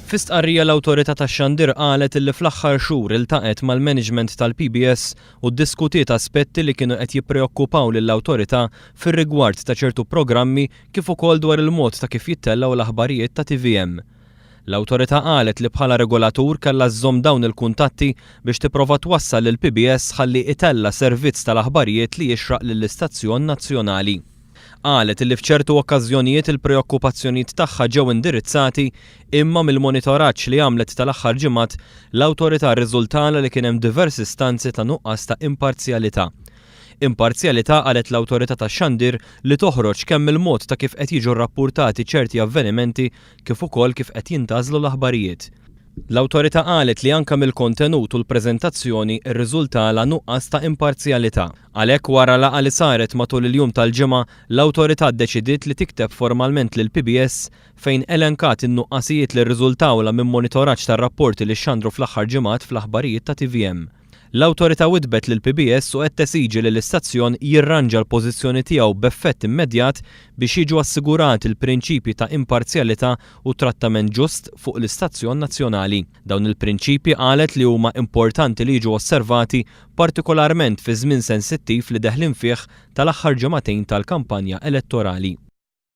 Fi stqarrija l-Awtorità tax-Xandir qalet illi fl-aħħar xhur iltaqgħet mal-management tal-PBS u ddiskutiet aspetti li kienu qed jippreokkupaw lill-Awtorità fir-rigward ta' ċertu programmi kif ukoll dwar il-mod ta' kif jittellgħu l-aħbarijiet ta' tvm. L-Awtorità qalet li bħala regolatur kellha żżomm dawn il-kuntatti biex tipprova twassal lill-PBS ħalli itella' servizz tal-aħbarijiet li jixraq lill-istazzjon nazzjonali. Qalet li f'ċertu okkażjonijiet il-preokkupazzjonijiet tagħha ġew indirizzati imma mill-monitoraġġ li għamlet tal-aħħar ġimgħat, l-Awtorità rriżultalha li kien hemm diversi stanzi ta' nuqqas ta' imparzjalità. Imparzjalità, qalet l-Awtorità tax-Xandir, li toħroġ kemm mill-mod ta' kif qed jiġu rrappurtati ċerti avvenimenti kif ukoll kif qed jintgħażlu l-aħbarijiet. L-Awtorità qalet li anke mill-kontenut u l-preżentazzjoni rriżultalha nuqqas ta' imparzjalità. Għalhekk wara laqgħa li saret matul il-jum tal-Ġimgħa, l-Awtorità ddeċidiet li tikteb formalment lill-PBS fejn elenkat in-nuqqasijiet li rriżultawlha minn monitoraġġ tar-rapporti li xxandru fl-aħħar ġimgħat fl-aħbarijiet ta' tvm. L-Awtorità widdbet lill-PBS u qed tesiġi li l-istazzjon jirranġa l-pożizzjoni tiegħu b'effett immedjat biex jiġu assigurati l-prinċipji ta' imparzjalità u trattament ġust fuq l-istazzjon nazzjonali. Dawn il-prinċipji qalet li huma importanti li jiġu osservati partikolarment fiż-żmien sensittiv li deħlin fih tal-aħħar ġimagħtejn tal-kampanja elettorali.